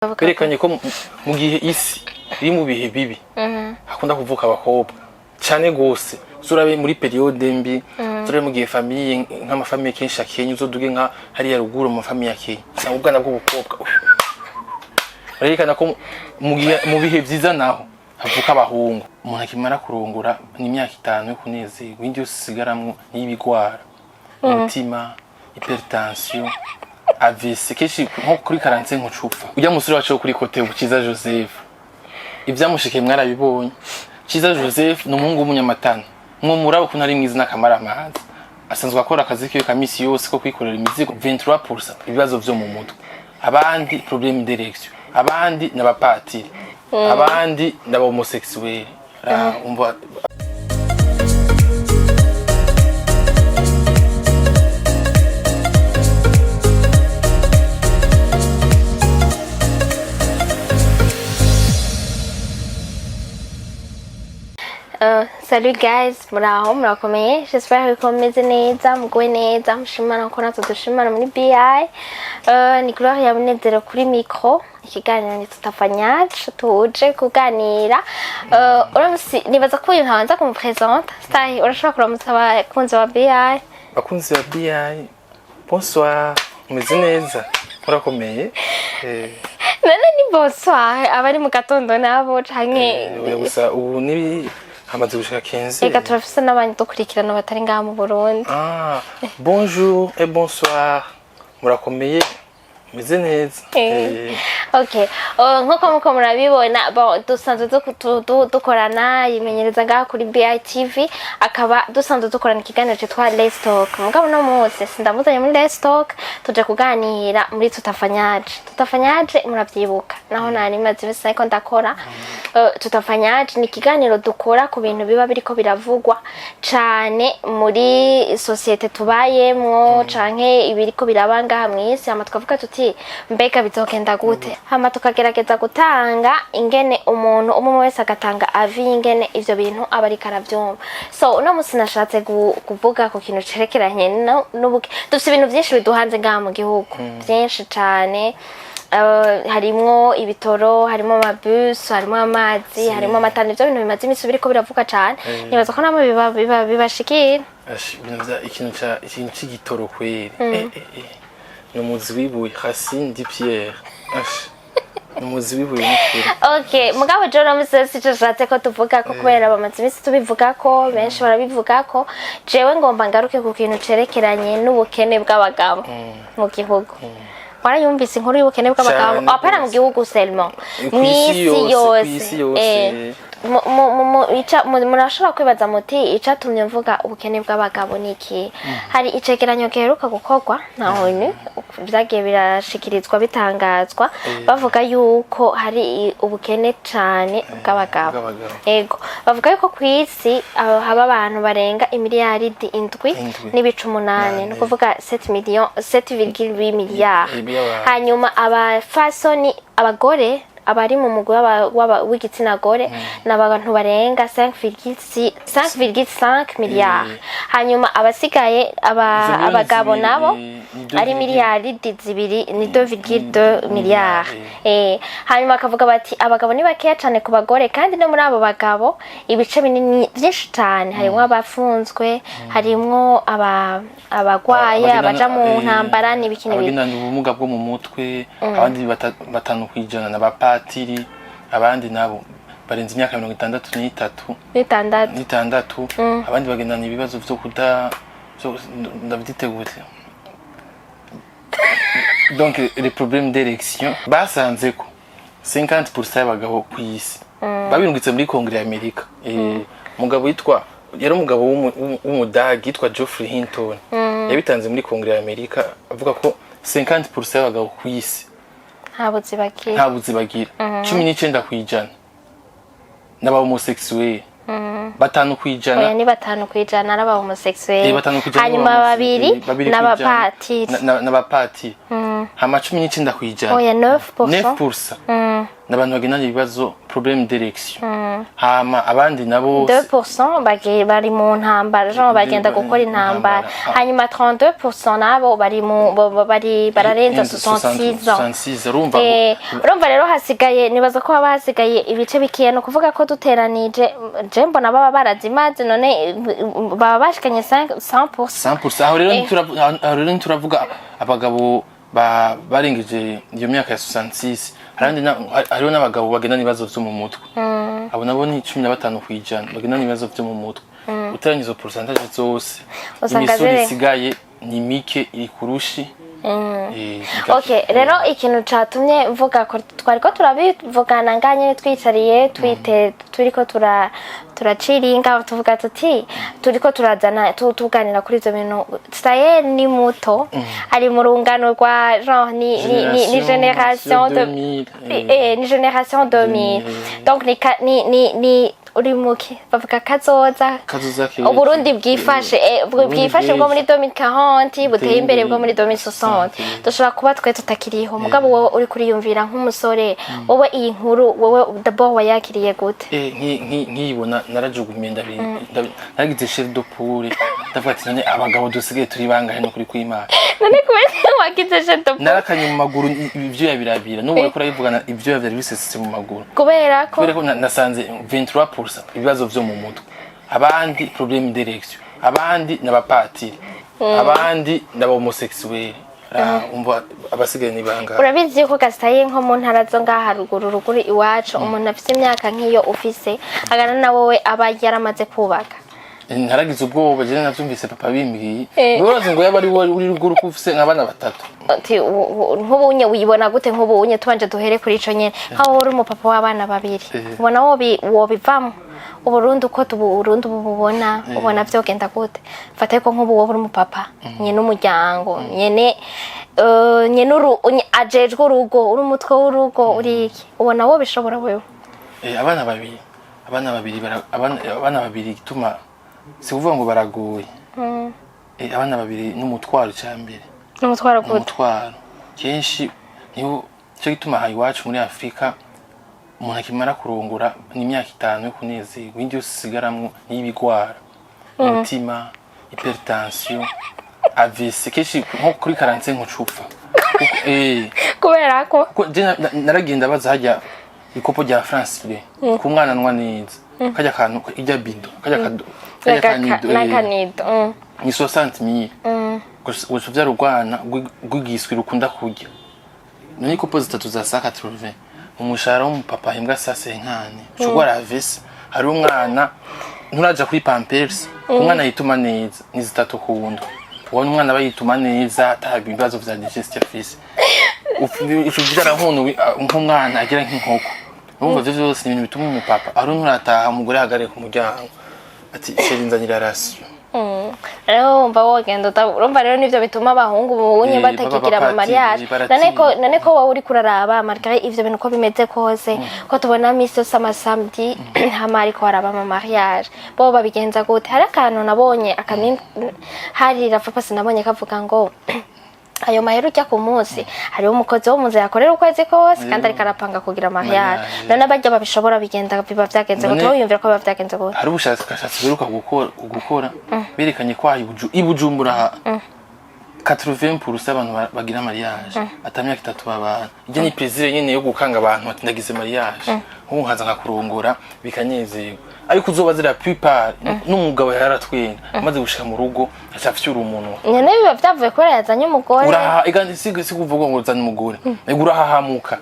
Berekanye ko mu gihe isi iri mu bihe bibi hakunda kuvuka abakobwa cane gose. Uzurabe muri période mbi, uzurabe mu gihe famille, nk'ama familles kenshi akenye, uzoduge nka hariya ruguru mu ma familles akenye, usanga ubwana bw'ubukobwa barerekana ko mu gihe mu bihe vyiza naho havuka abahungu. Umuntu akimara kurongora ni imyaka 5 yo kunezerwa, indi yose isigaramwo n'ibigwara umutima, hypertension, AVC, kenshi nko kuri 45 nkucupfa. Ujya musore wacu wo kuri kote, Ciza Joseph, ibyamushikiye mwarabibonye. Ciza Joseph ni umuhungu w'umunyamatana, mwumurabo ukuntu ari mwiza n'akamaramaza, asanzwe akora akazi kiwe ka misi yose ko kwikorera imizigo. 23% ibibazo vyo mu mutwe, abandi problème d'érection, abandi n'abapatiri, abandi n'aba homosexuel. Umva. Salut guys, muraho, murakomeye? J'espère ko mumeze neza, muguwe neza, mushimana ko natwe dushimana muri BI. Ni Gloria Munezero kuri micro. Ikiganiro ni Tutafanyaje, tuje kuganira. Uramutse nibaza ko uyu ntabanza kumupresenta. Stai, urashobora kuramutsa abakunzi ba BI? Bakunzi ba BI, bonsoir, mumeze neza, murakomeye? None ni bonsoir abari mu gatondo nabo canke? Oya, gusa ubu ni hamaze gushika 15. Reka, turafise n'abandi dukurikirana batari ngaha mu Burundi. Ah, bonjour et bonsoir. Murakomeye? Meze neza? Okay, nkuko muko murabibona, bon, dusanzwe dukorana, yimenyereza ngaha kuri BITV, akaba dusanzwe dukorana ikiganiro cyitwa Let's Talk. Mugabo no munsi sindamuzanye muri Let's Talk, tuje kuganira muri Tutafanyaje. Tutafanyaje muravyibuka, naho nari maze imisi ariko ndakora. Tutafanyaje ni ikiganiro dukora ku bintu biba biriko biravugwa cane muri société tubayemwo, canke ibiriko biraba ngaha mw'isi, hama tukavuga tuti: "Mbega bizogenda gute?" Hama tukagerageza gutanga ingene umuntu umwe wese agatanga avis y'ingene ivyo bintu aba ariko aravyumva. So uno musi nashatse kuvuga ku kintu cerekeranye n'ubuke. Dufise ibintu vyinshi biduhanze ngaha mu gihugu, vyinshi cane. Harimwo ibitoro, harimo amabus, harimo amazi, harimo amatara. Ivyo bintu bimaze imisi biriko biravuga cane. Nibaza ko namwe bibashikira. Ash, ibintu vya ikintu ca ikintu c'igitoro kweri. Ni umuzi w'ibuye, Racine di Pierre. Ash. Ni umuzi w'ibuye n'ukuri. Okay, mugabo je uno musi sico nashatse ko tuvuga ko, kubera bamaze imisi tubivuga ko, benshi barabivuga ko. Jewe ngomba ngaruke ku kintu cerekeranye n'ubukene bw'abagabo mu gihugu. Warayumvise inkuru y'ubukene bw'abagabo? Cane Apana mu gose. gihugu seulement, Kw'isi mw'isi yose, kw'isi yose. yose. Murashobora kwibaza muti: "Icatumye mvuga ubukene bw'abagabo ni iki?" Hari icegeranyo giheruka gukorwa na ONU, vyagiye birashikirizwa, bitangazwa, bavuga yuko hari ubukene cane bw'abagabo. Bw'abagabo. Ego, bavuga yuko kw'isi haba abantu barenga imiliyaridi 7 7. n'ibice 8, ni ukuvuga 7 millions, 7,8 milliards. Y'abantu. Hanyuma abafasoni, abagore, abari mu mugwi w'igitsina gore ni abantu barenga 5,5 miliyari. Hanyuma abasigaye Izo miliyoni abagabo 2, nabo ni ari miliyaridi 2, ni 2,2 miliyari. Hanyuma bakavuga bati abagabo ni bakeya cyane ku bagore, kandi no muri abo bagabo ibice binini byinshi cyane harimwo abafunzwe, harimwo abagwaye, abaja mu ntambara n'ibiki n'ibiki. Abagendana ubumuga bwo mu mutwe, abandi 5% n'abapatiri, abandi nabo barenze imyaka 63. 6. 6. Abandi bagendana ibibazo vyo kuda ndavyite gute, donc les problèmes d'érection. Basanze ko 50% y'abagabo ku isi babirungitse muri Congrès ya Amerika. Umugabo yitwa, yari umugabo w'umudagi yitwa Geoffrey Hinton, yabitanze muri Congrès ya Amerika avuga ko 50% y'abagabo ku isi nta buzi bagira. Nta buzi bagira. 19% n'aba homosexuel, 5%. Oya, ni 5% ari aba homosexuel. 5% Hanyuma 2 2% n'abapatiri. N'abapatiri. Hama 19%. Oya, 9%. 9% n'abantu bagendana ibibazo, problème d'érection. Hama abandi nabo 2% bagiye bari mu ntambara, genre bagenda gukora intambara. Intambara. Hanyuma 32% nabo bari mu bari bararenza 66 ans. 66, urumva. Urumva rero hasigaye, nibaza ko haba hasigaye ibice bikeya. Ni ukuvuga ko duteranije, je mbona baba barazimaze, none baba bashikanye 100%. 100%. Aho rero aho rero ntituravuga abagabo barengeje iyo myaka ya 66. Hariho n'abagabo bagendana ibibazo vyo mu mutwe. Abo nabo ni 15% bagendana ibibazo vyo mu mutwe. Uteranya izo pourcentage zose, usanga imisoro isigaye ni mike, iri kurushi. Okay, rero ikintu catumye mvuga ko twariko turabivugana nga nyene twicariye twite, turiko turaciringa, tuvuga tuti turiko turazana tuganira kuri ivyo bintu. Stael ni muto, ari mu rungano rwa genre ni génération de 2000. Ni génération 2000. 2000. Donc ni ka- ni ni ni uri muki bavuga kazoza. Kazoza keza. Uburundi bwifashe, Uburundi bwifashe bwo muri bw'ejo. 2040, buteye imbere bwo muri 2060. 2060. Dushobora kuba twe tutakiriho, mugabo wowe uri kuriyumvira nk'umusore, wowe iyi nkuru wowe d'abord wayakiriye gute? Nkiyibona narajugumiye, naragize chair de poule, ndavuga ati: "None abagabo dusigaye turi bangahe no kuri kw'Imana?" None kubera wagize chair de poule? Narakanye mu maguru, ivyuya birabira. N'ubu bariko urabivugana, ivyuya vyari bisesetse mu maguru. Kubera ko Kubera ko nasanze 23% ibibazo vyo mu mutwe, abandi problème d'érection, abandi n'abapatiri, abandi n'aba homosexuel. Umva, abasigaye ni bangahe? Urabizi yuko gasitaye nko mu ntara zo ngaha haruguru, ruguru iwacu, umuntu afise imyaka nk'iyo ufise agana na wowe aba yaramaze kubaka. Ntaragize ubwoba, jewe navyumvise papa bimbwiye. Urazi ngo yaba ari wowe uri ruguru ko ufise nk'abana batatu. Ati, nk'ubunye wibona gute? Nk'ubunye tubanje duhere kuri ico nyene, nkaho uri umupapa w'abana babiri, ubona wobivamo Uburundi uko Uburundi bububona, ubona vyogenda gute? Fata ko nk'ubu wowe uri umupapa nyene umuryango nyene, nyene ajejwe urugo, uri umutwe w'urugo, uri iki, ubona wobishobora wewe? Abana babiri, abana babiri gituma si kuvuga ngo baragoye. Abana babiri n'umutwaro ca mbere. N'umutwaro gute? Umutwaro kenshi niho cyo gituma aha iwacu muri Afurika umuntu akimara kurongora ni imyaka 5 yo kunezerwa, indi yose isigaramwo n'ibigwara umutima, hypertension, AVC. Kenshi nko kuri 45 nkucupfa. Kubera ko Kuko je naragenda baza hajya ikopo rya France Bleu ku mwana anywa neza, kajya kantu ijya bido, kajya kado, kajya kanido, n'akanido. Ni 60 mille. Gusa uvyara urwana rw'igiswi rukunda kurya. None ikopo zitatu za 180, umushahara w'umupapa ahembwa sa senkane, ushobora AVC. Hari umwana nturaja kuri Pampers, umwana yituma neza ni zitatu kundwa. Ubona umwana aba yituma neza, ata ibibazo vya digestion afise. Uvyara nk'umwana agira nk'inkoko. Urumva ivyo vyose ni ibintu bituma umupapa ari nturataha, umugore ahagarare ku muryango ati: "Chéri, nzanira ration." Rero wumva wogenda urumva rero nivyo bituma abahungu ubunye batakigira baba ama mariage. baratinya. None ko wowe uriko uraraba, malgré ivyo bintu uko bimeze kose, ko tubona misi yose amasamedi hama ariko haraba ama mariage, bo babigenza gute? Hari akantu nabonye akami hari rafa pasi nabonye kavuga ngo ayo mahera ujya ku munsi, hariho umukozi wo mu nzu yakorera ukwezi kose kandi ariko arapanga kugira mariage. Mariage. None barya babishobora bigenda biba vyagenze gute? Wowe wiyumvira ko biba vyagenze gute? Hari ubushakashatsi buheruka gukora berekanye ko aha i Bujumbura aha 80% abantu bagira mariage ata myaka 3 babana. Ijya ni plaisir nyene yo gukanga abantu ati: "Ndagize mariage." Nk'ubu nkaza nkakurongora bikanezerwa, ariko uzoba zira plupart n'umugabo yaratwenga, amaze gushika mu rugo aca afyura umunwa. Nyene biba vyavuye kubera yazanye umugore. Uraha ega, si kuvuga ngo uzana umugore, ega urahahamuka.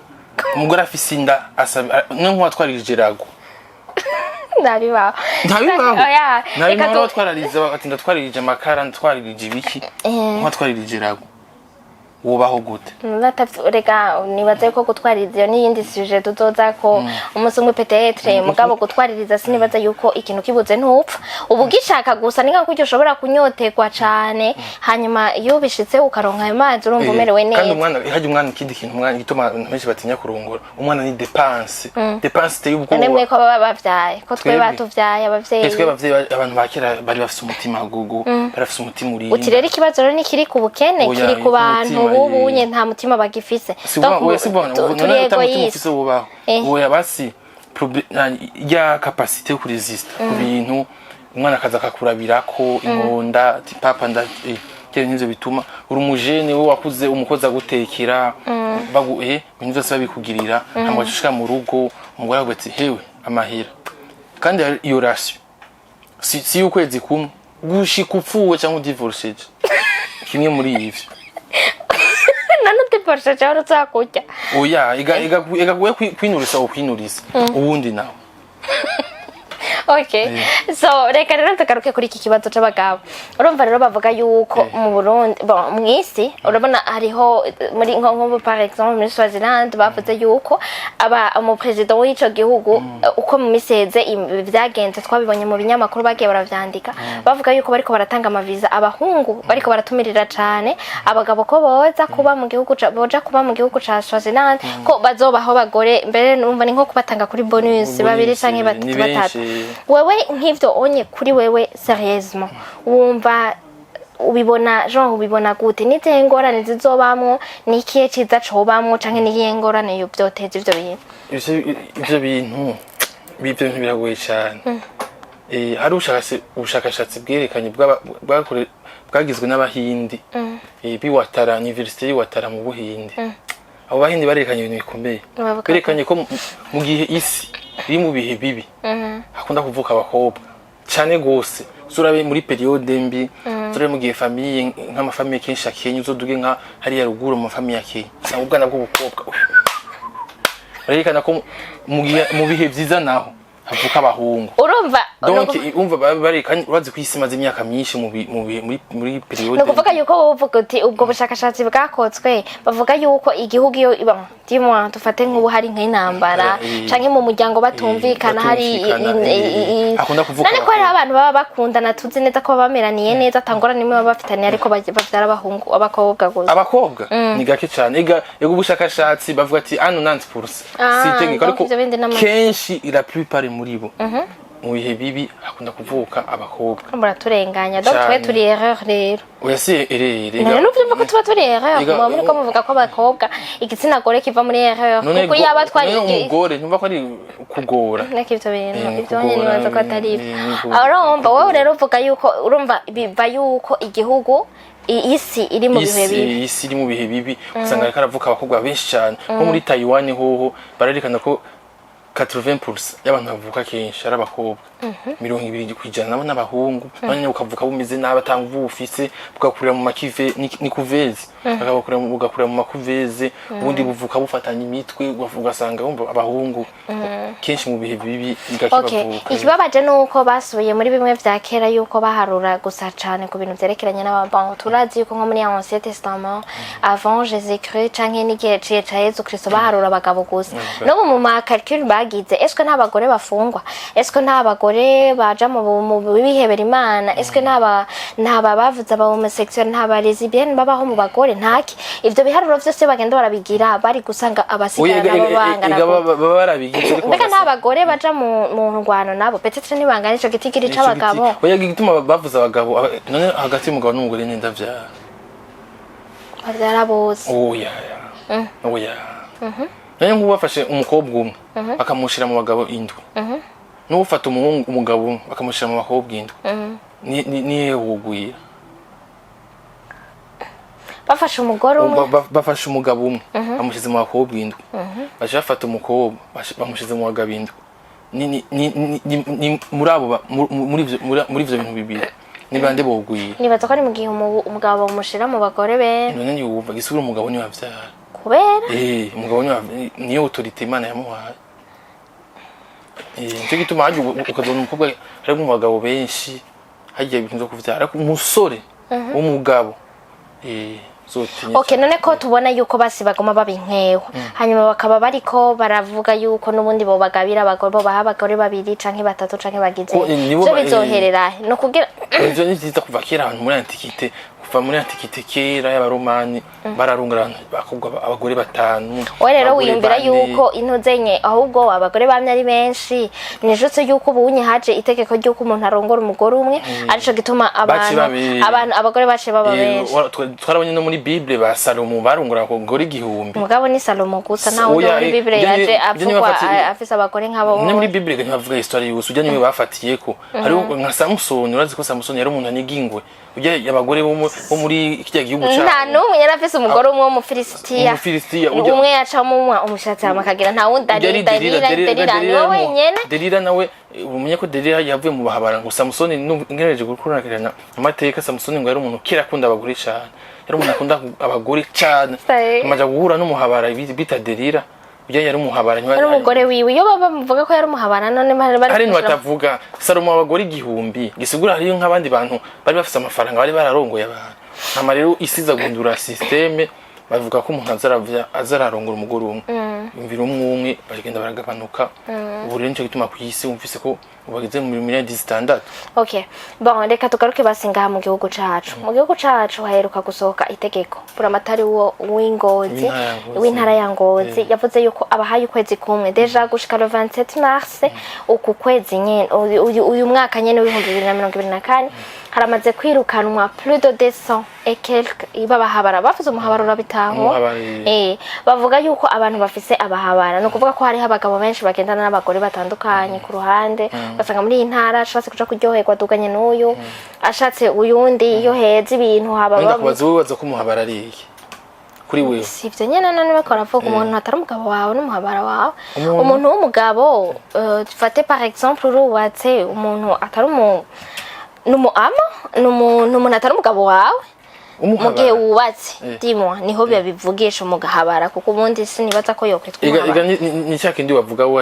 Umugore afise inda asaba no nk'uwatwarije irago. Ntabibaho. Ntabibaho. Oya, reka Ntabibaho. Batwarariza ati: "Ndatwaririje amakara, ndatwaririje ibiki." Nk'uwatwaririje irago wubaho gute? Reka nibaze ko gutwaririza iyo n'iyindi sujet tuzoza ko umunsi umwe peut-être. Mugabo gutwaririza, sinibaza yuko ikintu kibuze ntupfa, uba ugishaka gusa. Ni nka kurya ushobora kunyoterwa cane, hanyuma iyo ubishitse ukaronka ayo mazi urumva umerewe Kandi neza. Umwana hajya umwana, ikindi kintu umwana gituma abantu benshi batinya kurongora umwana ni dépense, dépense iteye None mwe ubwoba. ko baba bavyaye, ko twe Twebwe. batuvyaye abavyeyi? Twe abavyeyi, abantu ba kera bari bafise umutima gugu, bari bafise umutima urinda. Uti rero ikibazo rero ntikiri ku bukene, Oya, kiri ku bantu umutima, b'ubunye nta mutima bagifise. Si Donc, uba si ubona turi none ata mutima égoïste. ufise wubaho. Oya basi. Ya capacité yo kuresista ku bintu, umwana akaza akakurabirako inkonda ati papa nda kera. Nivyo bituma uri umujene, we wakuze umukozi agutekera, bagu ibintu vyose babikugirira, hama ushika mu rugo umugore avuga ati hewe amahera. Kandi iyo ration si y'ukwezi kumwe, gushika upfuwe cyangwa udivorceje, kimwe muri ivyo. None utiporoshe cyangwa uzakurya? Oya, ega we kwinurisa, ukwinurisa uwundi nawe. Okay, so reka rero tugaruke kuri iki kibazo c'abagabo. Urumva rero bavuga yuko mu Burundi, bon, mw'isi urabona hariho muri nko par exemple muri Swaziland bavuze yuko aba umuperezida w'ico gihugu, uko mu misi iheze vyagenze, twabibonye mu binyamakuru bagiye baravyandika, bavuga yuko bariko baratanga amaviza abahungu, bariko baratumirira cane abagabo ko boza kuba mu gihugu boja kuba mu gihugu ca Swaziland, ko bazobaho abagore mbere numva ni nko kubatanga kuri bonus babiri canke batatu Ni batatu. benshi. Wewe nk'ivyo onye kuri wewe, sérieusement, wumva ubibona, genre ubibona gute? Nizihe ngorane zizobamwo? Ni ikihe ciza cobamwo, canke niyihe ngorane vyoteza ivyo bintu? Ivyo bintu biragoye cyane. Hari ubushakashatsi bwerekanye bwagizwe n'abahindi b'iwatara, université y'iwatara mu Buhindi. Abo bahindi barerekanye ibintu bikomeye. Bavuga Berekanye ko mu gihe isi iri mu bihe bibi hakunda kuvuka abakobwa cyane gose. Uzurabe muri période mbi, uzurabe mu gihe famille, nk'amafamille kenshi akenye, uzoduge nka hariya ruguru mu mafamille akenye, usanga ubwana bw'ubukobwa. Barerekana ko mu gihe, mu bihe vyiza naho havuka abahungu. Urumva. Donc umva barekanye, urazi ko isi imaze imyaka myinshi mu bi- mu bihe muri période. Ni ukuvuga yuko wowe uvuga uti ubwo bushakashatsi bwakozwe bavuga yuko igihugu iyo iba dis-moi, dufate nk'ubu hari nk'intambara canke mu muryango batumvikana, hari Batumvikana, hakunda kuvuka none ko hariho abakobwa. abantu baba bakundana, tuzi neza ko baba bameraniye neza, atangorane nimwe baba bafitaniye, ariko bavyara abahungu, abakobwa gusa? Abakobwa ni gake cyane. Ega ubushakashatsi bavuga ati ano 90%. Ah, Si itegeko, donc ariko ivyo bindi kenshi la plupart muri bo mu bihe bibi hakunda kuvuka abakobwa. Muraturenganya, donc twe Cane. turi erreur rero. Oya, si erere. None nuvyumva ko tuba turi erreur? Muba muriko muvuga ko abakobwa, igitsina gore kiva muri erreur, kuko yaba twari none umugore ntumva ko ari kugora? Nako ivyo bintu Ni ivyo nyene kugora, nibaza ko atari ivyo. ni kugora. Urumva wowe rero uvuga yuko urumva biva yuko igihugu isi iri mu bihe isi bibi. Isi iri mu bihe bibi, usanga ariko aravuka abakobwa benshi cyane. Nko muri Taiwan hoho barerekana ko 80% y'abantu bavuka kenshi ari abakobwa, 20% nabo n'abahungu. None ukavuka bumeze nabi, atanga ubu bufise, bugakurira mu makive, ni couveuse, bugakurira mu macouveuse, ubundi buvuka bufatanya imitwe, ugasanga wumva abahungu kenshi mu bihe bibi ni gake bavuka. Ikibabaje ni uko basubiye muri bimwe vya kera yuko baharura gusa cane ku bintu vyerekeranye n'ababantu. Turazi yuko nko muri Ancien Testament, avant Jésus Christ canke n'igihe cihe ca Yezu Kristo, baharura abagabo gusa. N'ubu mu ma calcul bagize, est-ce nta bagore bafungwa? Est-ce nta bagore baja mu bihebera Imana? Est-ce nta ba bavuze aba homosexuel, nta ba lesbienne babaho mu bagore? Ntaki ivyo biharuro vyose bagenda barabigira, bari gusanga Oya, abasigara nabo bangana ega gute? baba barabigize, ariko Mbega bagasanga- nta bagore baja mu ngwano nabo? Peut-être ntibangana ico gitigiri Nico c'abagabo. Oya, igituma bavuze abagabo, none hagati y'umugabo n'umugore ninde avyara? Bavyara bose. Oya, oya, none nk'ubu bafashe umukobwa umwe bakamushira mu bagabo indwi, n'ufata umuhungu, umugabo umwe bakamushira mu bakobwa indwi, nihe wogwira? Bafashe umugore umwe Bafashe umugabo umwe bamushize mu bakobwa indwi, baca bafata umukobwa bamushize mu bagabo indwi. Ni muri abo muri ivyo bintu bibiri ni bande bogwira? Nibaza ko ari mu gihe umugabo bamushira mu bagore benshi. None ntiwumva gisubira, umugabo niwe avyara. Kubera? Umugabo niyo autorité Imana yamuhaye. Nico gituma harya ukazona umukobwa ari mu bagabo benshi, hagiye ibintu vyo kuvyara, ariko umusore w'umugabo uzotinye Okay. cane. None ko tubona yuko basi baguma baba inkeho, hanyuma bakaba bariko baravuga yuko n'ubundi bobagabira abagore, bobaha abagore babiri canke batatu canke bagize Ko, nibo vyo, ba- bizoherera he? No kugira Ivyo ni vyiza kuva kera, abantu muri antiquité. Kuva muri antiquité kera y'Abaromani bararungura abantu, bakobwa, abagore batanu, Wowe rero abagore wiyumvira bane. yuko intuzenye ahubwo abagore bamye ari benshi, ni juste yuko ubunye haje itegeko ry'uko umuntu arongora umugore umwe, arico gituma abantu Baciye babiri. abantu abagore baciye baba benshi. Twarabonye no muri Bible ba Salomo barungura abagore 1000. Mugabo ni Salomo gusa, nta wundi Oya, muri Bible yaje ujya avugwa afise abagore nk'abo. Ni muri Bible ntibavuga histoire yose, ujya niwe bafatiyeko. Hariho nka Samusoni, urazi ko Samusoni yari umuntu anigingwe, ujya abagore bo muri kirya gihugu Nta cabo. n'umwe yari afise umugore umwe w'Umufilisitiya. Umufilisitiya, Umwe yacamo umwa umushatsi hama akagira nta wundi. Ujya ari Ari Delila. Delila. Delila niwe wenyene. Delila nawe umenye ko Delila yavuye mu bahabara ngo Samusoni ngerageje gukurikirana amateka, Samusoni ngo yari umuntu kera akunda abagore cyane, yari umuntu akunda abagore cyane. Amaze guhura n'umuhabara bita Delila, ujya yari umuhabara. Yari umugore wiwe, iyo baba bamuvuga ko yari umuhabara none bari Hari batavuga Salomo abagore 1000, gisigura hariyo nk'abandi bantu bari bafise amafaranga bari bararongoye abantu. Hama rero isi iza guhindura système, bavuga ko umuntu azararongora umugore umwe, yumvira umwe umwe, bagenda baragabanuka. Ubu rero nico gituma ku isi wumvise ko ubu bageze mu miliyoni 6. Okay, bon, reka tugaruke basi ngaha mu gihugu cacu. Mu gihugu cacu haheruka gusohoka itegeko, buramatari wo w'Ingozi, W'intara ya Ngozi. w'intara ya Ngozi, yavuze yuko abahaye ukwezi kumwe déjà gushika le 27 mars uku kwezi nyene, uyu mwaka nyene w'2024, haramaze kwirukanwa plus de 200 et quelques babahabara bavuze umuhabara urabitaho. Umuhabara, Bavuga yuko abantu bafise abahabara, ni ukuvuga ko hariho abagabo benshi bagendana n'abagore batandukanye ku ruhande, ugasanga muri iyi ntara ashatse kuja kuryoherwa aduganye n'uyu, ashatse uyundi, iyo heza ibintu haba Wenda kubaza, wowe wibaza ko umuhabara ari iki kuri wewe? Si ivyo nyene none bariko baravuga, umuntu atari umugabo wawe n'umuhabara wawe. Umuntu- Umuntu w'umugabo, fate par exemple urubatse, umuntu atari umu numu ama numuntu atari umugabo wawe mu gihe Umuhabara wubatse, dimwa niho biba bivugisha umugahabara, kuko ubundi sinibaza ko yokwitwa Ega umuhabara. ni cya kindi wavuga wowe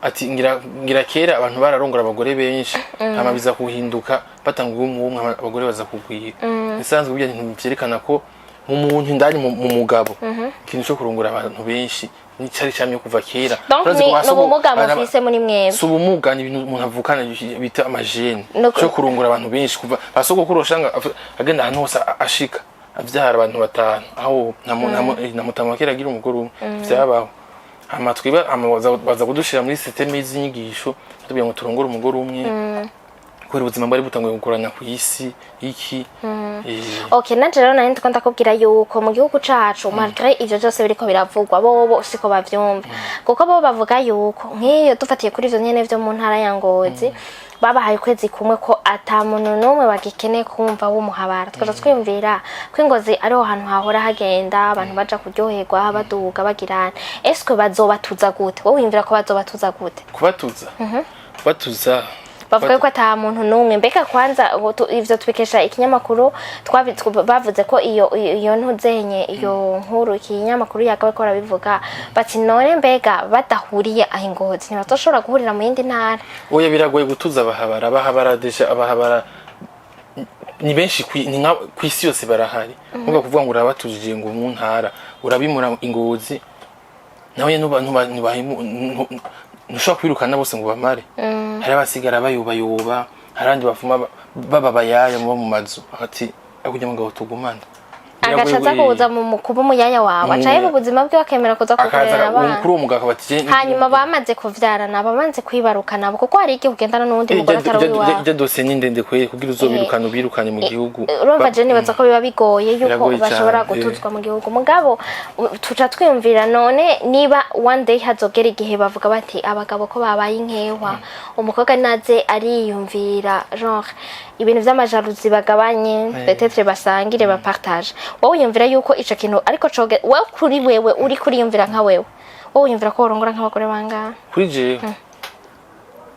ati ngira kera abantu bararongora abagore benshi, hama biza kuhinduka, batanga umwe umwe, abagore baza kugwira. Bisanzwe burya ibintu vyerekana ko mu muntu indani, mu mugabo, ikintu cyo kurongora abantu benshi ni cari camye kuva kera. Donc Urazi ni ko ni ubumuga mufise muri mwebwe. Si ubumuga, ni ibintu umuntu avukana bita amagènes cyo kurongora abantu benshi kuva basogokuru, usanga agenda ahantu hose ashika avyara abantu batanu, aho nta mutama wa kera agira umugore umwe vyabaho. Hama twiba hama baza kudushira muri système y'inyigisho, batubwira ngo turongore umugore umwe kubera ubuzima bwari butanguye kugorana ku isi iki. Okay, nanje rero nari ndiko ndakubwira yuko mu gihugu cacu, malgré ivyo vyose biriko biravugwa, bobo siko bavyumva, kuko bo bavuga yuko nk'iyo dufatiye kuri ivyo nyene vyo mu ntara ya Ngozi, babahaye ukwezi kumwe ko ata muntu n'umwe bagikeneye kumva w'umuhabara. Tukaja twiyumvira ko Ingozi ariho hantu hahora hagenda abantu baja kuryoherwa, baduga, bagirana. Eske bazobatuza gute? Wowe wiyumvira ko bazobatuza gute? Kubatuza Bavuga yuko ata muntu n'umwe. Mbega kwanza ubu ivyo tubikesha ikinyamakuru bavuze ko iyo ntuzenye iyo nkuru ikinyamakuru yagawe ko barabivuga bati: "None mbega badahuriye aho Ingozi ntibazoshobora guhurira mu yindi ntara?" Oya, biragoye gutuza abahabara. Abahabara déjà abahabara ni benshi ni nka kw'isi yose barahari. Nkuba kuvuga ngo urabatujije ngo mu ntara urabimura Ingozi, nawe ntushobora kwirukana bose ngo bamare. Hari abasigara bayobayoba, hari abandi bavuma baba bayaya muba mu mazu ati akugira ngo tugumane. Agaca aza kuza kuba umuyaya wawe, aca aheba ubuzima bwe akemera kuza Akaza kukurera abana. Kuri uwo mugabo akaba ati Hanyuma bamaze kuvyarana, bamaze kwibaruka nabo, kuko hari igihe ugendana n'uwundi mugore atari uwiwawe. Ijya dosiye ni ndende kweri kugira uzobirukane ubirukane mu gihugu. Urumva je nibaza ko biba bigoye yuko Biragoye bashobora cane. gutuzwa mu gihugu. Mugabo tuca twiyumvira none niba one day hazogera igihe bavuga bati abagabo ko babaye inkewa, umukobwa naze ariyumvira genre ibintu vy'amajalousie bagabanye, peut-être basangire, bapartage. Wowe wiyumvira yuko ico kintu ariko coge wewe, kuri wewe uri kuriyumvira nka wewe, wowe wiyumvira ko worongora nk'abagore bangahe? Kuri jewe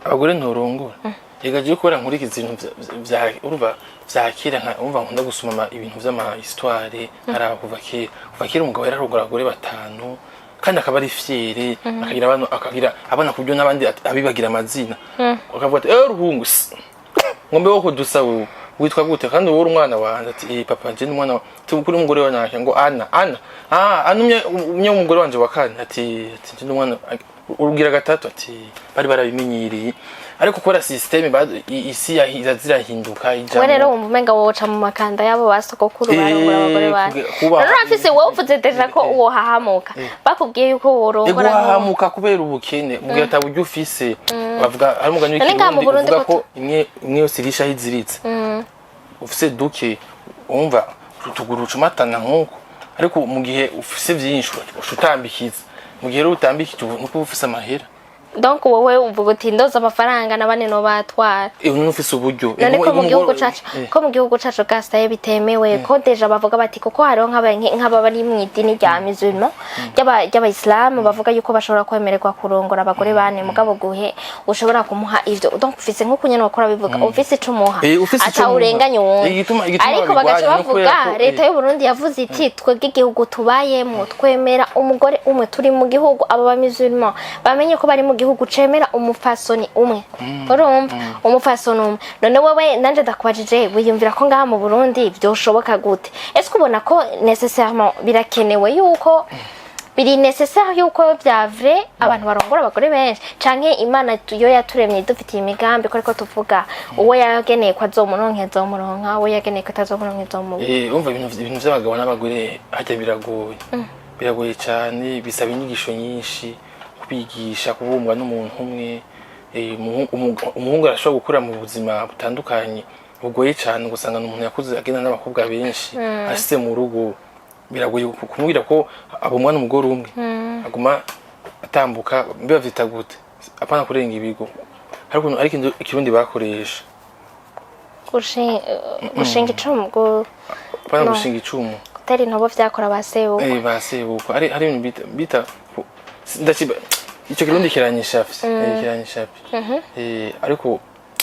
abagore ntorongora. Reka jewe kubera nkurikiza ibintu vya urumva vya kera, nka urumva nkunda gusoma ibintu vy'ama histoire, nkaraba kuva kera. Kuva kera umugabo yararongora abagore batanu kandi akaba ari fier, akagira abana, akagira abana ku buryo n'abandi abibagira amazina, bakavuga ati: "Eh, ruhungu ngombe wo kudusa wewe." Witwa gute kandi wowe uri umwana wanje? Ati: "Eh, papa, nje ni umwana kuri umugore wa nake." Ngo Ana, Ana, ah, Ana umye umugore wanje wa kane. Ati nje ni umwana urugira gatatu. Ati bari barabimenyereye, ariko kubera système isi zirahinduka ijamwo. We rero wumva umenga woca mu makanda y'abo basogokuru barongora abagore bane? Kubaha. None urafise, wowe uvuze déjà ko wohahamuka, bakubwiye yuko worongora Guhahamuka kubera ubukene, mu gihe ataburyo ufise. Bavuga, hari umugani None ngaha mu w'ikirundi Burundi uvuga ko ko imwe imwe yose irisha aho iziritse. Ufise duke, wumva utuguru ucumatana nk'uko, ariko mu gihe ufise vyinshi uca utambikiza. Mu gihe rero utambikije, ubu nuko uba ufise amahera. Donc wowe uvuga uti ndoza amafaranga na bane no batwara. None ufise uburyo. None ko mu gihugu cacu, ko mu gihugu cacu gastaye bitemewe, ko déjà bavuga bati, kuko hariho nk'aba bari mu idini rya musulman, ry'abayisilamu, bavuga yuko bashobora kwemererwa kurongora abagore bane, mugabo guhe ushobora kumuha ivyo, donc ufise nk'uko nyene bakora bivuga, ufise ico umuha, Ufise ico umuha. Atawurenganya uwundi. Igituma Ariko bagaca babigwanya ni bavuga, ukubera ko, leta y'u Burundi yavuze iti: "Twebwe igihugu tubayemo twemera umugore umwe, turi mu gihugu, abo ba musulman bamenye ko bari mu gihugu cemera umupfasoni umwe." Urumva, umupfasoni umwe. None wewe, nanje ndakubajije, wiyumvira ko ngaha mu Burundi vyoshoboka gute? Ese ubona ko nécessairement birakenewe, yuko biri nécessaire, yuko vya vrai abantu barongora abagore benshi, canke Imana yo yaturemye idufitiye imigambi, ko ariko tuvuga uwo yageneye ko azomuronka azomuronka, uwo yageneye ko atazomuronka azomuronka? Umva, ibintu vy'abagabo n'abagore harya biragoye, biragoye cyane, bisaba inyigisho nyinshi kubigisha kubumbwa n'umuntu umwe. Umuhungu arashobora gukura mu buzima butandukanye bugoye cyane, ugasanga ni umuntu yakuze agenda n'abakobwa benshi, ashitse mu rugo biragoye kumubwira ko abumwa n'umugore umwe, aguma atambuka. Mbe bavyita gute? Apana kurenga ibigo, ariko ikirundi bakoresha. Gushinga icumu Apana No. gushinga icumu. Gutera intobo vyakora ba sebukwe. Ba sebukwe. Ari ibintu bita ndakiba icyo kirundi kiranyishafye, kiranyishafye. Ariko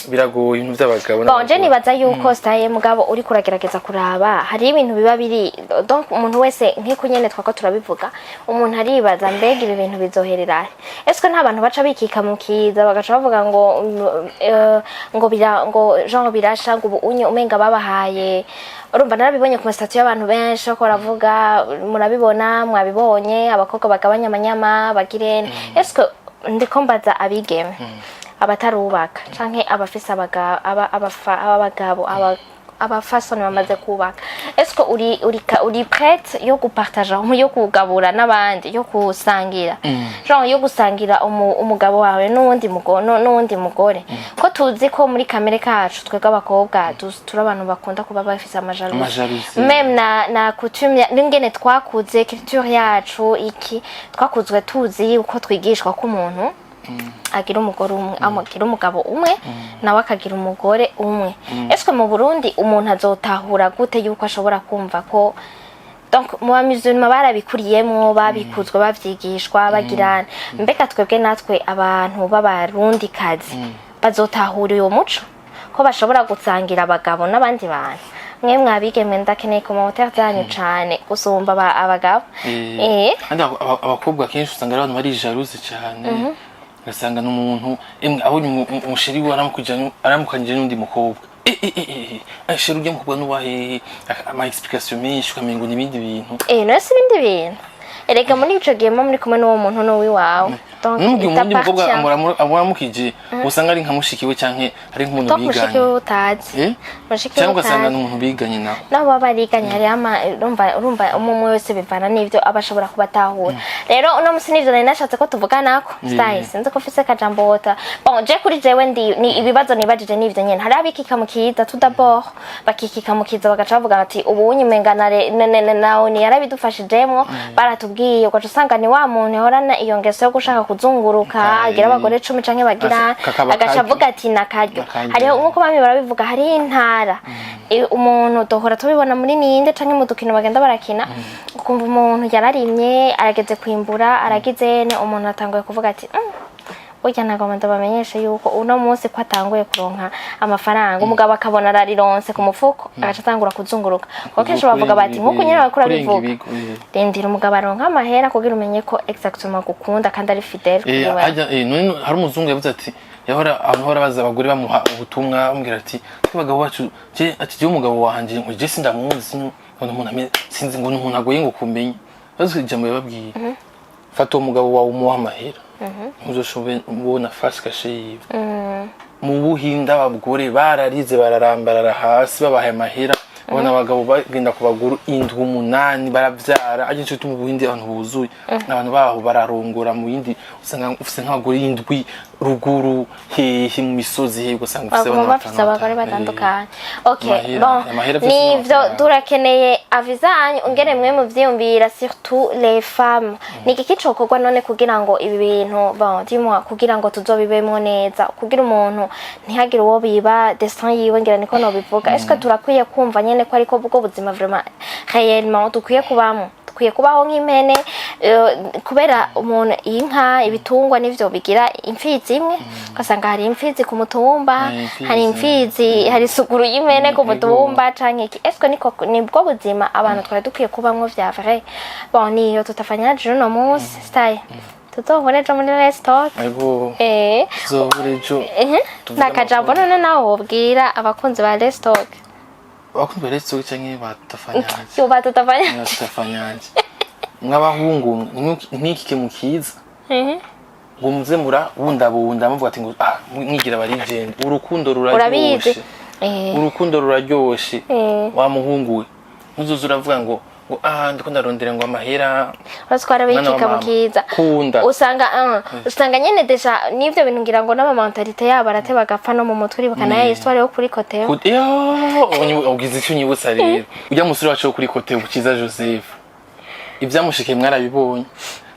biragoye, ibintu by'abagabo Bon, je n'abagore. nibaza yuko staye, mugabo uri kuragerageza kuraba, hari ibintu biba biri, donc umuntu wese nk'uko nyene twako turabivuga, umuntu aribaza: mbega ibi bintu bizoherera he? Est-ce que nta bantu baca bikika mu kiza, bagaca bavuga ngo ngo bira, ngo genre birasha, ngo ubu unye umenga babahaye? Urumva, narabibonye ku ma statuts y'abantu benshi ko baravuga, murabibona, mwabibonye, abakobwa bagabanya amanyama bagirene. Est-ce que, ndiko mbaza abigeme abatarubaka canke abafise abagabo, abafasoni bamaze kubaka, est-ce que uri prête yo gupartager, yo kugabura n'abandi, yo gusangira, genre yo gusangira umugabo wawe n'uwundi mugore, n'uwundi mugore? Ko tuzi ko muri kamere kacu twebwe abakobwa turi abantu bakunda kuba bafise amajalousie. Amajalousie. Même na coutume n'ingene twakuze, culture yacu, iki twakuzwe tuzi yuko twigishwa ko umuntu agira umugore umwe, amugira umugabo umwe, nawe akagira umugore umwe. Ese mu Burundi umuntu azotahura gute yuko ashobora kumva ko, donc mu bamizunima barabikuriyemwo, babikuzwe, bavyigishwa, bagirana, mbega twebwe natwe abantu b'abarundi kazi bazotahura uwo muco ko bashobora gusangira abagabo n'abandi bantu? Mwe mwabigeme, ndakeneye commentaire zanyu cane gusumba abagabo. Kandi abakobwa kenshi usanga ari abantu bari jalouse cyane, ugasanga n'umuntu emwe abonye umuchéri we aramukanyije n'undi mukobwa: "Eh, eh, eh, eh, eh, chéri, ujya mukobwa n'uwahe?" Ama explication menshi, ukamengo n'ibindi bintu. Eh, none si ibindi bintu erega? Muri ico gihe muba muri kumwe n'uwo muntu n'uwiwawe, donc N'ubwo umundi mukobwa il t'appartient. amuramukije, usanga ari nka mushiki we canke ari nk'umuntu Donc mushiki biganye. we utazi. Eh? Mushiki we Cyangwa ugasanga utazi. ni umuntu biganye nawe. Nabo baba bariganye, hariho ama urumva umwe umwe wese bivana n'ivyo aba ashobora kuba atahura. Rero uno musi nivyo nari nashatse ko tuvuganako. Style, sinzi ko ufise akajambo wota. Bon, je kuri jewe ndi ni ibibazo nibajije n'ivyo nyene. Hari abikika mu kiza tout d'abord, bakikika mu kiza, bagaca bavuga bati: "Ubu unyimenga na oni yarabidufashijemwo, baratubwiye." Ugaca usanga ni wa muntu yahorana iyo ngeso yo gushaka kuzunguruka, agira abagore 10 canke bagira, Kakaba agaca karyo. avuga ati nakaryo. Nakaryo. Hariho nkuko bamwe barabivuga, hariho intara. Umuntu duhora tubibona muri ninde canke mu dukino bagenda barakina, ukumva umuntu yararimye, arageze kwimbura, aragize ne, umuntu atanguye kuvuga ati: "Burya nagomba ndabamenyeshe yuko uno munsi ko atanguye kuronka amafaranga." Umugabo akabona ararironse ku mufuko, agaca atangura kuzunguruka, kuko kenshi bavuga bati, nkuko nyene bariko Kurenga urabivuga, ibigo, eh. rindira umugabo aronka amahera kugira umenye ko exactement gukunda kandi ari fidèle kuri wewe. None hari umuzungu yavuze ati Yahora abantu bahora baza, abagore bamuha ubutumwa, bamubwira ati: "Twe abagabo bacu, je," ati: "Je umugabo wanje ngo je sindamuzi, ngo ni umuntu sinzi, ngo ni umuntu agoye ngo kumenya." Bazi ijambo yababwiye: "Fata uwo mugabo wawe, umuhe amahera, ntuzoshobe ubona face cachée yiwe." Mu Buhinda abagore bararize, bararambarara hasi, babahaye amahera, babona abagabo bagenda ku baguru indwi, umunani, baravyara. Ariko nico gituma mu Buhindi abantu buzuye, abantu baho bararongora. Mu bindi usanga ufise nk'abagore indwi, ruguru hehe, mu misozi hehe, ugasanga ufise baguma abana bafise batanu, abagore batanu. batandukanye. Okay. Amahera, Bon, amahera vyose nivyo. n'amafaranga. Turakeneye avis zanyu, ungere mwe muvyiyumvira, surtout les femmes. Ni igiki cokorwa none kugira ngo ibi bintu, bon, dis-moi, kugira ngo tuzobibemwo neza, kugira umuntu ntihagire uwo biba destin yiwe, ngira niko nobivuga? Est-ce que turakwiye kumva nyene ko ariko bwo buzima vraiment réellement dukwiye kubamwo? Dukwiye kubaho nk'impene, kubera umuntu, inka, ibitungwa nivyo bigira imfizi imwe, ugasanga hari imfizi ku mutumba, hari imfizi, hari isuguru y'impene ku mutumba canke iki. Est-ce niko nibwo buzima abantu twari dukwiye kubamwo vya vrai? Bon, niyo tutafanyaje uno munsi style, tuzohora ejo muri restaurant. Ego. Tuzohora ejo. Tuvuge Nakajambo amakuru. none nawe wobwira abakunzi ba restaurant? Abakunzi ba restaurant canke batafanyaje? Yo, batutafanya. Batafanyaje. Mw'abahungu, ntikike mukiza ngo muze murabundabunda muvuga ati ngo mwigira aba legend. Urukundo Urabizi. ruraryoshe. Urukundo ruraryoshe. Wa muhungu we, ntuzoza uravuga ngo ndiko ndarondera ngo amahera. Uratwara Mwana wa bikika mama. mukiza. Kunda. Usanga nyene déjà n'ivyo bintu, ngira ngo n'ama mentalité yabo arateba agapfa no mu mutwe. Uribuka nayo histoire yo kuri Koteo? Yo, ugize icyo unyibutsa rero. Ujya musore wacu wo kuri Kote, Ciza Joseph, ibyamushikiye mwarabibonye.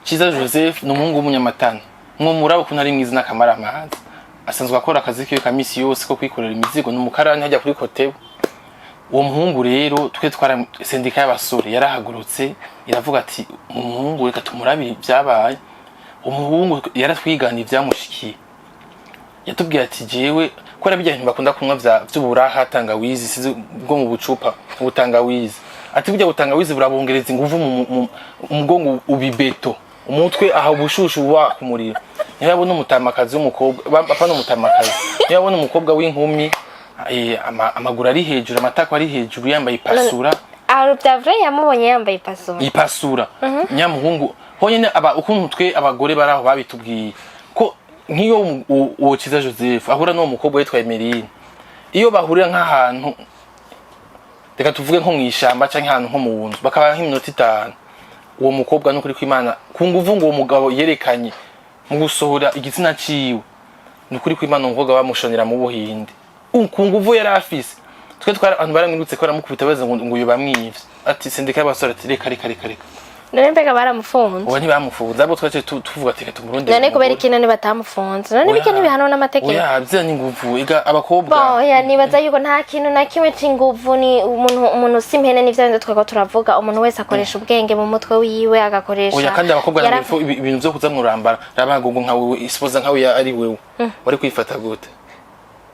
Ciza Joseph ni umuhungu w'umunyamatana, mwumuraba ukuntu ari mwiza n'akamaramaza. Asanzwe akora akazi kiwe ka misi yose ko kwikorera imizigo, ni umukarani hajya kuri Kotebu. Uwo muhungu rero, twe twara syndicat y'abasore yarahagurutse iravuga ati: "Umuhungu, reka tumurabire ibyabaye." Umuhungu yaratwigana ibyamushikiye. Yatubwiye ati: "Jewe kubera bijya bintu bakunda kunywa vy'uburaha, tangawizi, sizi bwo mu bucupa, ubutangawizi," ati: "Burya butangawizi burabongereza inguvu mu mugongo, ubibeto umutwe aha ubushushu buba ku muriro." Niyo yabona umutamakazi w'umukobwa, apana umutamakazi, niyo yabona umukobwa w'inkumi, amaguru ari hejuru, amatako ari hejuru, yambaye ipasura. Aho bya vrai yamubonye yambaye ipasura? Ipasura. Nyamuhungu honyine aba ukuntu twe abagore bari aho babitubwiye ko nk'iyo uwo Ciza Joseph ahura n'uwo mukobwa witwa Emeline, iyo bahurira nk'ahantu, reka tuvuge nko mw'ishamba canke ahantu nko mu nzu, bakaba nk'iminota 5, uwo mukobwa n'ukuri kw'Imana, ku nguvu ngo uwo mugabo yerekanye mu gusohora igitsina ciwe, ni ukuri kw'Imana, umukobwa bamushonera mu Buhinde. Ku nguvu yari afise, twe twara abantu baramwirutse ko baramukubita, baza ngo uyu bamwivye. Ati syndicat y'abasore ati: "Reka, reka, reka, reka." None mbega baramufunze? Ubu ntibamufunze, abo twaciye tuvuga ati: "Reka tumurondere None kubera umugore." iki none batamufunze? None bike ntibihano n'amategeko? Oya, bya ni nguvu ega abakobwa. Bon, ya, nibaza yuko nta kintu na kimwe c'inguvu. Ni umuntu si impene, n'ivyo bindi twego turavuga. Umuntu wese akoresha ubwenge mu mutwe wiwe, agakoresha Oya, kandi abakobwa nabo ibintu vyo kuza murambara, raba ngo nka wewe, isipoza nkawe ari wewe wari kwifata gute?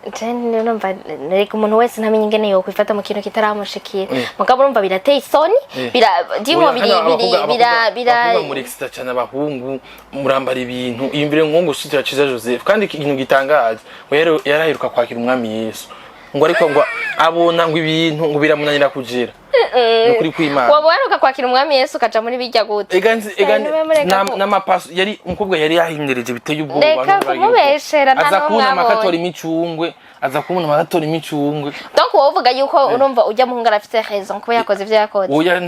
Je numva reka umuntu wese ntamenye ingene yokwifata mu kintu kitaramushikira. Mugabo urumva birateye isoni. Bira dimo Oya, biri kandi biri bira bira abakobwa muri excita cyane abahungu, murambara ibintu. Iyumvire ngo usitira Ciza Joseph. Kandi ikintu gitangaje ngo yaraheruka kwakira umwami Yesu, ngo ariko ngo abona ngo ibintu ngo biramunanira kugera, ni ukuri kw'Imana. Waba waheruka kwakira umwami Yesu ukaja muri bijya gute? Ega ega Niwe mureka n'amapaso yari umukobwa yari yahindereje biteye ubwoba. Reka n'uburagira kumubeshera, nta aza n'uwo kubona mwabonye. amakatora imicungwe, aza kubona amakatora imicungwe. Donc wowe uvuga yuko urumva ujya muhungu arafise raison kuba yakoze ivyo yakoze? Oya,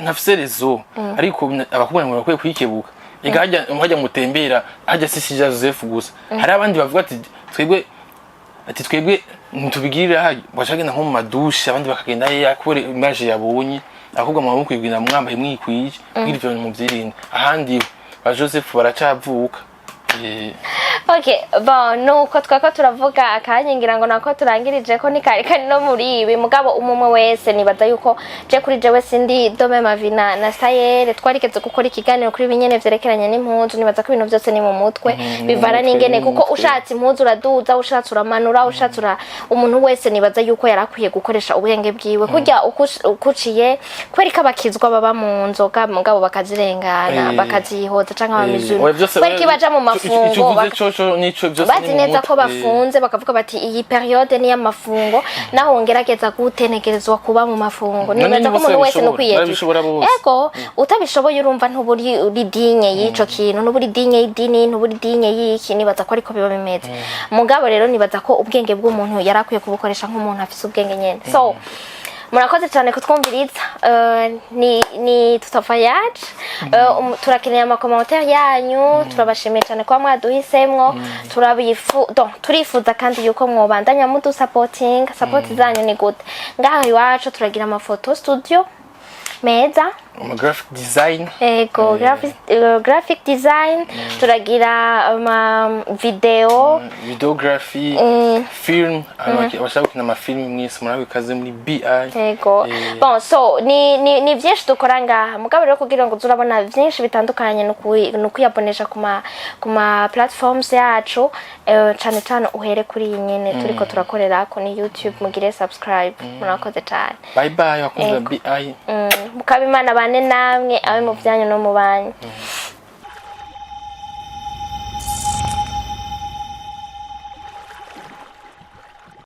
ntafise raison, ariko abakobwa ngo bakwiye kwikebuka. Ega hajya mutembera hajya si Ciza Joseph gusa, hari abandi bavuga ati twebwe, ati twebwe ntitubigirira hajya, bacagenda nko mu madushe, abandi bakagenda heya kubera image yabonye. Abakobwa muba mukwigwina mwambaye mwikwije, kugira ivyo bintu muvyirinde. Ahandi ba Joseph baracavuka. Okay, bon, nuko twako turavuga akanya, ngira ngo nako turangirije ko ni kare kari no muri ibi. Mugabo umumwe wese nibaza yuko je kuri jewe sindi dome mavina na Sayere twarigeze gukora ikiganiro kuri binyene vyerekeranye n'impuzu. Nibaza ko ibintu byose ni mu mutwe, Ni mu bivana mutwe, n'ingene ni mu kuko mutwe. ushatse impuzu uraduza, ushatse uramanura, ushatse ura umuntu wese nibaza yuko yarakwiye gukoresha ubwenge bwiwe kurya ukuciye. Kubera ko abakizwa baba mu nzoga mugabo bakazirengana, bakazihoza, canke abamizuru, Oya, byose kubera ko baja mu icyo mafungo uvuze. Ico nico byose Bazi ni mu neza ko mutwe. Bafunze, bakavuga bati iyi période ni y'amafungo, naho wongerageza gute, ntegerezwa kuba mu mafungo. None Nibaza ko ni bose umuntu wese babishobora, nukwiyedika. Barabishobora bose. Ego, utabishoboye urumva ntuburi uri digne y'ico kintu, ntuburi digne y'idini, ntuburi digne y'iki. Nibaza ko ariko biba bimeze. Mugabo rero nibaza ko ubwenge bw'umuntu yari akwiye kubukoresha nk'umuntu afise ubwenge nyene. So murakoze cyane kutwumviriza. Ni Tuta Voyage. Turakeneye ama commentaires yanyu. Turabashimiye cyane kuba mwaduhisemwo. Turabifu donc turifuza kandi yuko mwobandanya mudu supporting. Support zanyu ni gute? Ngaha iwacu turagira amafoto studio meza. Ama graphic design. Ego, graphic design, turagira ama video. Videography, film. Abantu bashaka gukina amafilm mwese murabe ikaze muri BI. Ego. Bon, so ni byinshi dukora ngaha. Mugabo rero kugira ngo uzurabona byinshi bitandukanye, ni ukwiyabonesha ku ma platforms yacu, cane cane uhere kuri iyi nyene turiko turakorera ko ni YouTube, mugire subscribe. Murakoze cane. Bye bye, bakunzi ba BI. Mukaba Imana bane namwe, abe mu byanyu no mu banyu.